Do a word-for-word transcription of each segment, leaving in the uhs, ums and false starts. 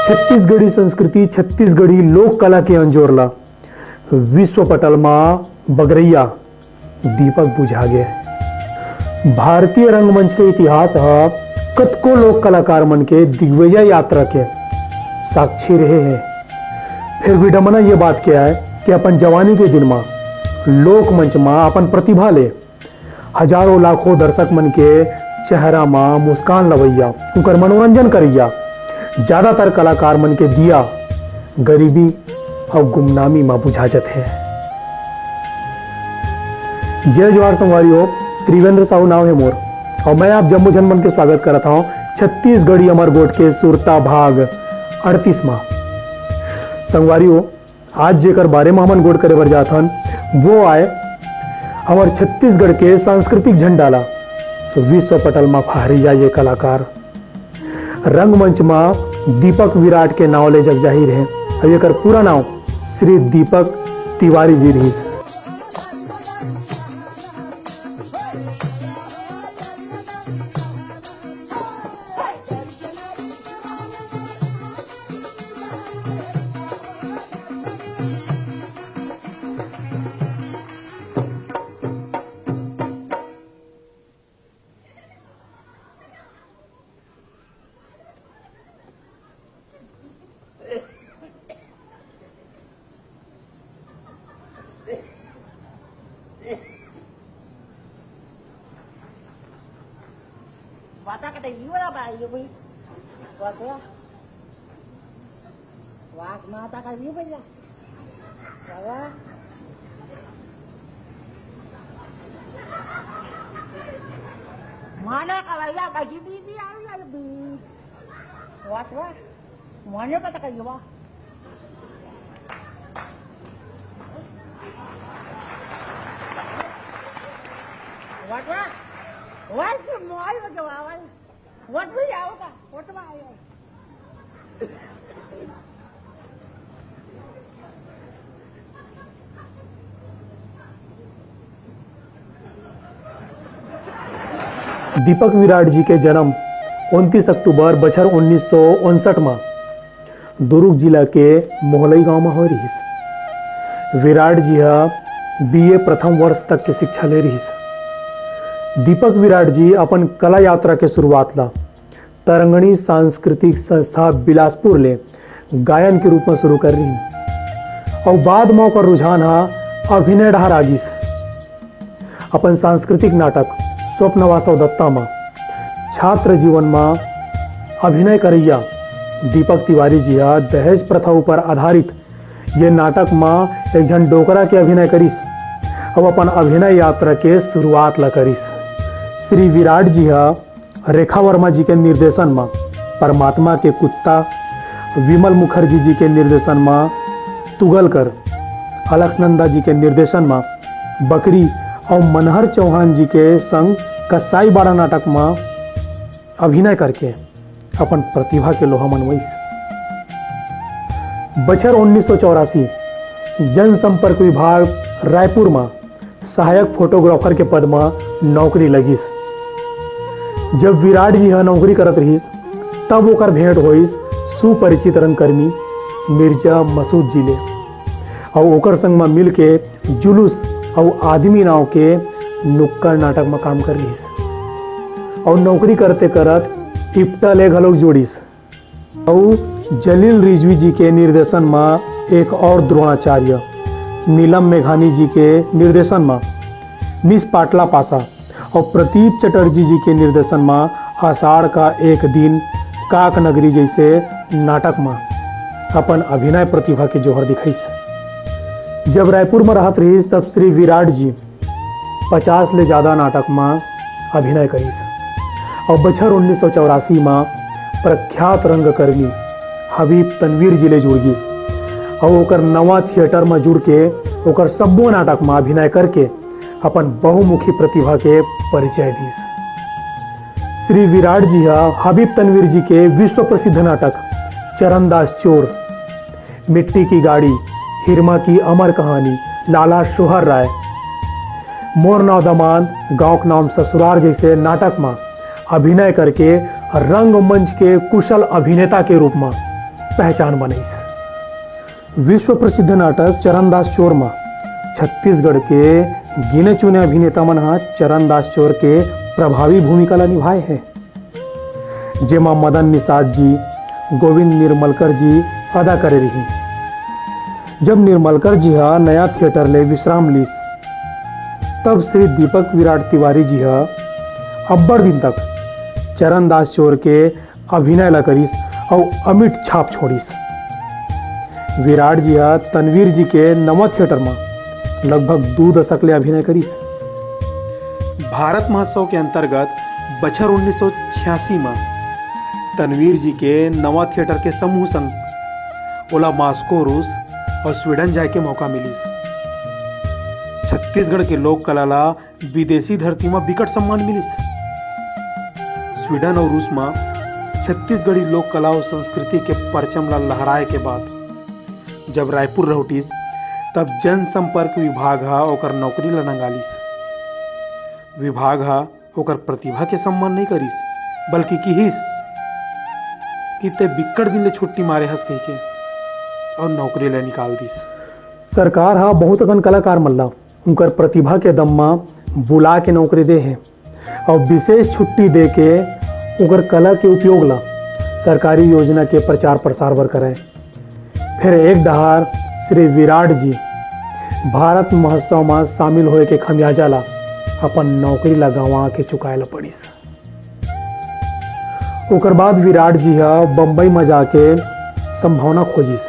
छत्तीसगढ़ी संस्कृति, छत्तीसगढ़ी लोक कला के अंजोर ला विश्व पटल मा बगरइया दीपक बुझा गे। भारतीय रंगमंच के इतिहास ह कतको लोक कलाकार मन के दिग्विजय यात्रा के साक्षी रहे हे। फिर विडंबना ये बात के आय कि अपन जवानी के दिन मा लोकमंच मा अपन प्रतिभा ले हजारों लाखों दर्शक मन के चेहरा मा मुस्कान लवैया, उनकर मनोरंजन करैया ज्यादातर कलाकार मन के दिया गरीबी अउ गुमनामी मा बुझा जथे। जय जोहार संगवारी हो, त्रिवेंद्र साहू नाव हे मोर, अउ मैं आप जम्मो झन मन के स्वागत करत हौं छत्तीसगढ़ी अमरगोठ के सुरता भाग अड़तीस मा। संगवारी हो, आज जेकर बारे म हमन गोठ करे बर जात हन, वो आय हमर छत्तीसगढ़ के सांस्कृतिक झंडा ला विश्व पटल म फहरइया ये कलाकार, रंगमंच म दीपक विराट के नाव ले जग जाहिर हे। अउ एकर पूरा नाव श्री दीपक तिवारी जी रिहिस। Bata ka tayo na ba? Yung may... Wag ko. Wag, mata ka, yung may... Wala. Mana ka, wala. Bagi bibi, ano, ano, bi... What, what? Mana ka, tayo ba? What, what? What, what? What, what? Deepak विराट जी के जन्म उनतीस अक्टूबर बछर उन्नीस सौ उनसठ म दुरूग जिला के मोहलई गांव म होय रिहिस। विराट जी ह बीए प्रथम वर्ष तक के शिक्षा ले रिहिस। दीपक विराट जी अपन कला यात्रा के शुरुआत ला तरंगणी सांस्कृतिक संस्था बिलासपुर ले गायन के रूप म शुरू कर रिहिन अउ बाद म ओकर रुझान ह अभिनय डहार आ गिस। अपन सांस्कृतिक नाटक स्वप्न वासव दत्ता म छात्र जीवन म अभिनय करइया दीपक तिवारी जी ह दहेज प्रथा ऊपर आधारित ये नाटक म एक झन डोकरा के अभिनय करिस अउ अपन अभिनय यात्रा के शुरुआत ल करिस। श्री विराट जी ह रेखा वर्मा जी के निर्देशन म परमात्मा के कुत्ता, विमल मुखर्जी जी के निर्देशन म तुगलकर, अलखनंदा जी के निर्देशन म बकरी अउ मनहर चौहान जी के संग कसाईबाड़ा नाटक म अभिनय करके अपन प्रतिभा के लोहा मनवाइस। बछर उन्नीस सौ चौरासी जनसंपर्क विभाग रायपुर म सहायक फोटोग्राफर के पद म नौकरी लगिस। जब विराट जी ह नौकरी करत रिहिस, तब ओकर भेंट होइस सुपरिचित रंगकर्मी मिर्जा मसूद जी ले, अउ ओकर संग म मिलके जुलूस अउ आदमी नाव के नुक्कड़ नाटक म काम कर रिहिस, अउ नौकरी करते करत इप्टा ले घलोक जुड़िस। अउ जलील रिजवी जी के निर्देशन म एक और द्रोणाचार्य, नीलम मेघानी जी के निर्देशन म मिस पाटला पासा अउ प्रदीप चटर्जी जी के निर्देशन म आषाढ़ का एक दिन, काक नगरी जैसे नाटक म अपन अभिनय प्रतिभा के जोहर दिखाइस। जब रायपुर म रहत रहिस, तब श्री विराट जी पचास ले जादा नाटक म अभिनय करिस अउ बछर उन्नीस सौ चौरासी म प्रख्यात रंगकर्मी हबीब तनवीर जी ले जुड़ गिस अउ ओकर नवा थिएटर म जुड़ के ओकर सब्बो नाटक म अभिनय करके अपन बहुमुखी प्रतिभा के परिचय दिस। श्री विराट जी ह हबीब तनवीर जी के विश्व प्रसिद्ध नाटक चरणदास चोर, मिट्टी की गाड़ी, हिरमा की अमर कहानी, लाला शोहर राय, मोर नाव दमांद, गांव के नाम ससुरार जैसे नाटक म अभिनय करके रंगमंच के कुशल अभिनेता के रूप म पहचान बनइस। विश्व प्रसिद्ध नाटक चरणदास चोर म छत्तीसगढ़ के गिने चुने अभिनेता मन ह चरणदास चोर के प्रभावी भूमिका ला निभाए हे, जेमा मदन निषाद जी, गोविंद निर्मलकर जी अदा करे रिहिन। जब निर्मलकर जी ह नया थिएटर ले विश्राम लीस, तब श्री दीपक विराट तिवारी जी ह अब्बड़ दिन तक चरणदास चोर के अभिनय ला करिस अउ अमिट छाप छोड़िस। विराट जी ह तनवीर जी के नवा थिएटर म लगभग दू दशक ले अभिनय करिस। भारत महोत्सव के अंतर्गत बछर उन्नीस सौ छियासी म तनवीर जी के नवा थिएटर के समूह संग ओला मास्को, रूस अउ स्वीडन जाए के मौका मिलिस। छत्तीसगढ़ के लोक कला ला विदेशी धरती म बिकट सम्मान मिलिस। स्वीडन अउ रूस म छत्तीसगढ़ी लोक कला अउ संस्कृति के परचम ला लहराए के बाद जब रायपुर लहुटिस, तब जनसंपर्क विभाग ह ओकर नौकरी ला नंगालिस। विभाग ह ओकर प्रतिभा के सम्मान नइ करिस, बल्कि किहिस कि "तैं बिक्कट दिन ले छुट्टी मारे हस" कहिके अउ नौकरी ले निकाल दिस। सरकार ह बहुत अकन कलाकार मन ला उंकर प्रतिभा के दम म बुला के नौकरी दे हे अउ विशेष छुट्टी दे के उंकर कला के उपयोग ला सरकारी योजना के प्रचार प्रसार बर करय। फेर एक डहार श्री विराट जी भारत महोत्सव म शामिल होए के खमियाजा ला अपन नौकरी ला गंवा के चुकाए ला पड़िस। ओकर बाद विराट जी ह बम्बई म जाके संभावना खोजिस,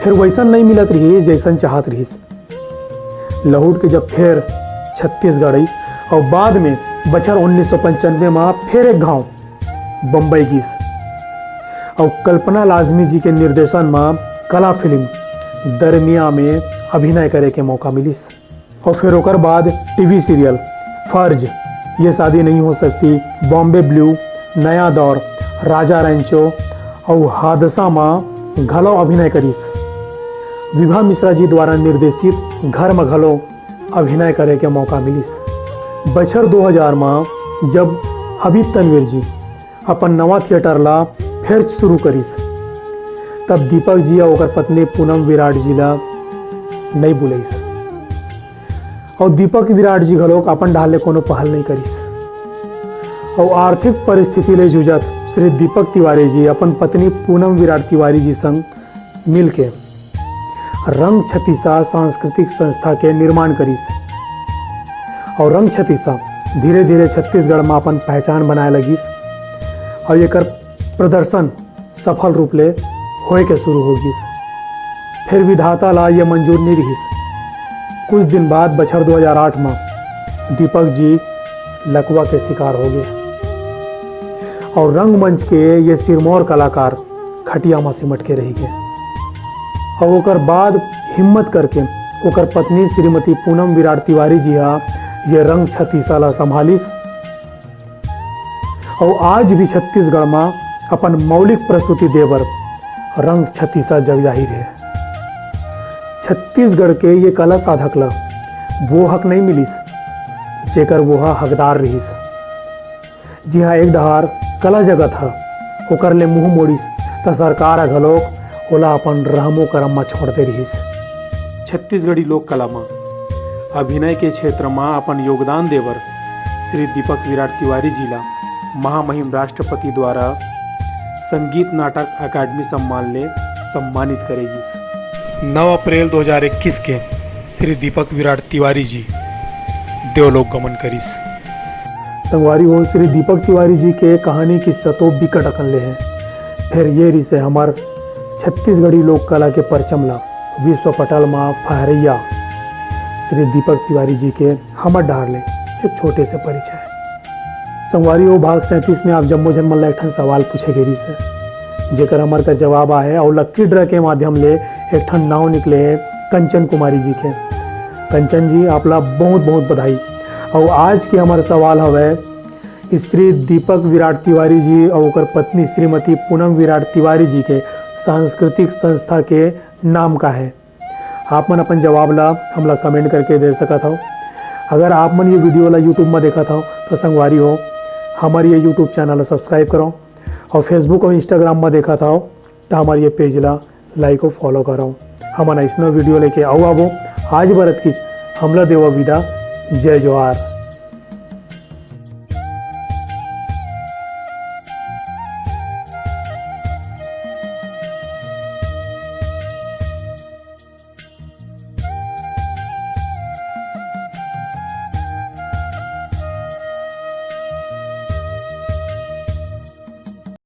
फेर वइसन नइ मिलत रिहिस जइसन चाहत रिहिस। लहुट के जब फेर छत्तीसगढ़ आइस अउ बाद में बछर उन्नीस सौ पंचानवे म फेर एक घांव बम्बई गिस अउ कल्पना लाजमी जी के निर्देशन म कला फिल्म दरमिया में अभिनय करे के मौका मिलिस। अउ फेर ओकर बाद टीवी सीरियल फर्ज, ये शादी नहीं हो सकती, बॉम्बे ब्लू, नया दौर, राजा रैंचो अउ हादसा म घलो अभिनय करिस। विभा मिश्रा जी द्वारा निर्देशित घर म घलो अभिनय करे के मौका मिलिस। बछर दो हज़ार म जब हबीब तनवीर जी अपन नवा थिएटर ला फेर शुरू करिस, तब दीपक जी अउ ओकर पत्नी पूनम विराट जी ला नइ बुलइस। अउ दीपक विराट जी घलोक अपन डहार ले कोनो पहल नइ करिस। अउ आर्थिक परिस्थिति ले जूझत श्री दीपक तिवारी जी अपन पत्नी पूनम विराट तिवारी जी संग मिलके रंग छतीसा सांस्कृतिक संस्था के निर्माण करिस। अउ रंग छतीसा धीरे-धीरे छत्तीसगढ़ म अपन पहचान बनाए लगिस। अउ एकर प्रदर्शन सफल रूप ले होए के शुरू हो गिस। फेर विधाता ला ये मंजूर नइ रिहिस। कुछ दिन बाद बछर दो हज़ार आठ म दीपक जी लकवा के शिकार हो गे अउ रंगमंच के ये सिरमौर कलाकार खटिया म सिमट के रहि गे। अउ ओकर बाद हिम्मत करके ओकर पत्नी श्रीमती पूनम विराट तिवारी जी ह ये रंग छतीसा ला संभालिस। अउ आज भी छत्तीसगढ़ म अपन मौलिक प्रस्तुति दे बर रंग छतीसा जग जाहिर हे। छत्तीसगढ़ के ये कला साधक ला वो हक नइ मिलिस, जेकर वो ह हकदार रिहिस। जिहां एक डहार कला जगत ह ओकर ले मुंह मोड़िस, त सरकार ह घलोक ओला अपन रहमो करम म छोड़ दे रिहिस। छत्तीसगढ़ी लोक कला म अभिनय के क्षेत्र म अपन योगदान देबर श्री दीपक विराट तिवारी जी ला महामहिम राष्ट्रपति द्वारा संगीत नाटक अकादमी सम्मान ले सम्मानित करे गिस। नौ अप्रैल दो हज़ार इक्कीस के श्री दीपक विराट तिवारी जी देवलोक गमन करिस। संगवारी हो, श्री दीपक तिवारी जी के कहानी किस्सा तो बिकट अकन ले हे। फेर ये रिसे हमर छत्तीसगढ़ी लोक कला के परचम ला विश्व पटल म फहरैया श्री दीपक तिवारी जी के हमर डहार ले एक छोटे से परिचय। संगवारी हो, भाग सैंतीस में आप जम्मो झन मन ला एक ठन सवाल पूछे गे रिसे, जेकर हमर का जवाब आहे अउ लक्की ड्रा के माध्यम ले एक ठन नाव निकले हे कंचन कुमारी जी के। कंचन जी, आप ला बहुत बहुत बधाई। अउ आज के हमर सवाल हवय कि श्री दीपक विराट तिवारी जी अउ ओकर पत्नी श्रीमती पूनम विराट तिवारी जी के सांस्कृतिक संस्था के नाम का हे? आप मन अपन जवाब ला हमला comment करके दे सकत हव। अगर आप मन ये video ला YouTube म देखत हव, तो संगवारी हो, हमर ये YouTube channel ला subscribe करव अउ Facebook अउ Instagram म देखत हव, त हमर ये पेज ला लाइक अउ फॉलो करव। हमन अइसनो वीडियो लेके अउ आबो। आज बर अतकिच, हमला देवा विदा। जय जोहार।